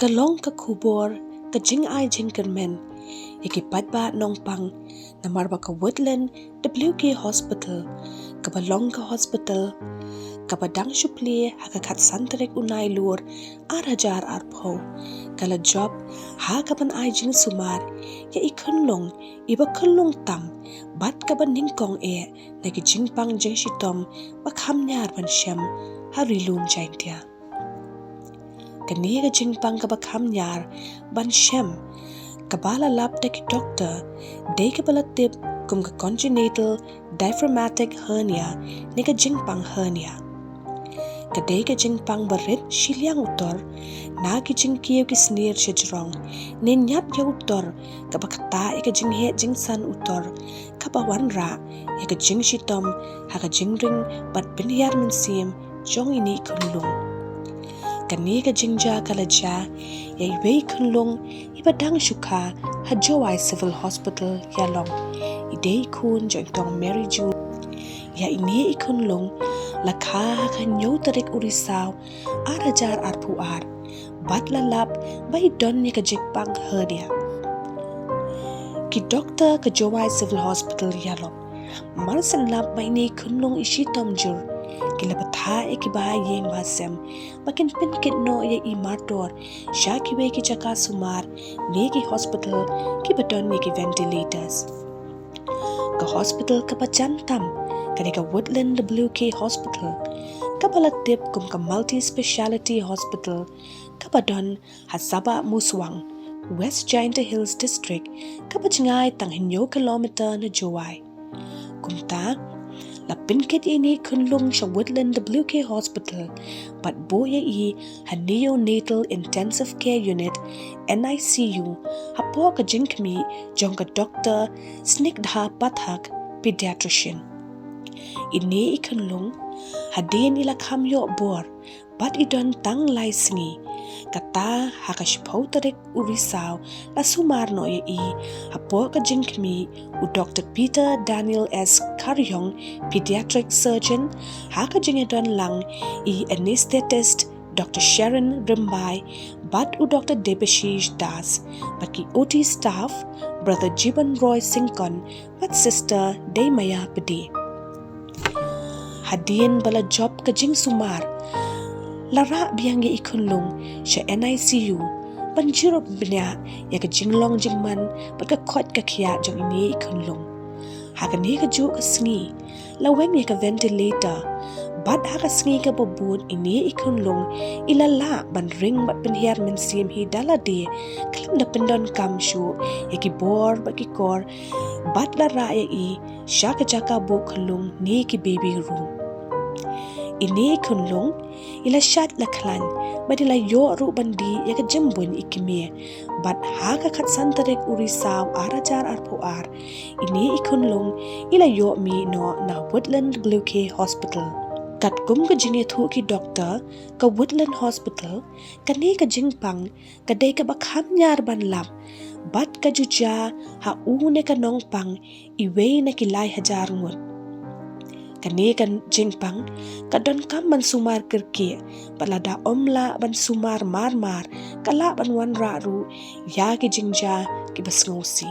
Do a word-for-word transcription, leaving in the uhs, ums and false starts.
Ka long ka khubor ka jingai jingkyrmen ïa ki paidbah nongpang, namar ba ka Woodland W K Hospital, kaba long ka hospital kaba dang shu plie ha ka khatsan tarik u Nailur ar hajar arphew, ka la jop ha kaban ai jingsumar ïa i khunlung iba khunlung tam bad kaba nyngkong eh na ki jingpang jingshitom ba kham ñiar ban shem ha Ri Lum Jaintia. Kane ka jingpang kaba kham ñiar ban shem, kaba la lap da ki doktor, dei kaba la tip kum ka congenital diaphragmatic hernia, ne ka jingpang hernia. Ka dei ka jingpang ba rit shiliang u tor na ki jingkiew ki snier sha jrong, ne ñiat ïa u tor, kaba ktah ïa ka jingheh jingsan u tor, kaba wanrah ïa ka jingshitom ha ka jingring bad pynhiar mynsiem jong ine i khunlung. Kane ka jingjia ka la jia ïa iwei i khunlung iba dang shu kha ha Jowai Civil Hospital Ïalong. I dei i khun jong i tong Mary June. Ïa ine i khunlung la kha ha ka hynñiew tarik u Risaw ar hajar arphew ar, bad la lap ba i don ïa ka jingpang hernia. Ki doktor ka Jowai Civil Hospital Ïalong, mar shen lap ba ine i khunlung i shitom jur, ki la bthah ïa ki bahaïing bahasem ba kin pynkit noh ïa i martor sha kiwei ki jaka sumar ne ki hospital kiba don ïa ki ventilators. Ka hospital kaba jan tam ka dei ka Woodland W K Hospital, kaba la tip kum ka multi speciality hospital, kaba don ha Sabah Muswang, West Jaintia Hills District, kaba jngai tang hynñiew kilometer na Jowai. Kumta, la pynkit ïa ine i khunlung sha Woodland W K Hospital bad buh ïa i ha Neonatal Intensive Care Unit, N I C U, hapoh ka jingkhmih jong ka Doktor Snigdha Pathak, pediatrician. Ine i khunlung, hadien i la kham ïoh bor bad i don tang lai sngi, kata ha ka shiphew tarik u Risaw la sumar noh ïa i hapoh ka jingkhmih u Doktor Peter Daniel S Kharjong, pediatric surgeon, ha ka jingïadon lang i anesthetist Doktor Sharon Rymbai bad u Doktor Debashish Das, bad ki O T staff, Brother Jiban Roy Syngkon bad Sister Deimaya Pde. Hadien ba la jop ka jingsumar, la rah biang ïa i khunlung sha N I C U ban jurip bniah ïa ka jinglong jingman bad ka koit ka khiah jong ine i khunlung. Ha kane kajuh ka sngi, la weng ïa ka ventilator, bad ha ka sngi kaba bud ine i khunlung i la lah ban ring bad pynhiar mynsiem hi da lade, khlem da pyndonkam shuh ïa ki bor bad ki kor, bad la rah ïa i sha ka jaka buh khunlung ne ki baby room. Ine i khunlung i la shait la khlaiñ bad i la ïoh ruh ban dih ïa ka jingbuiñ i kmie, bad ha ka khatsan tarik u Risaw ar hajar arphew ar, ine i khunlung i la ïoh mih noh na Woodland W K Hospital. Katkum ka jingïathuh ki doktor ka Woodland Hospital, kane ka jingpang ka dei kaba kham ñiar ban lap, bad ka ju jia ha une ka nongpang iwei na ki lai hajar ngut. Kane ka jingpang ka donkam ban sumar kyrkieh, bad lada ym lah ban sumar mar mar, ka lah ban wanrah ruh ïa ki jingjia kiba sngewsih.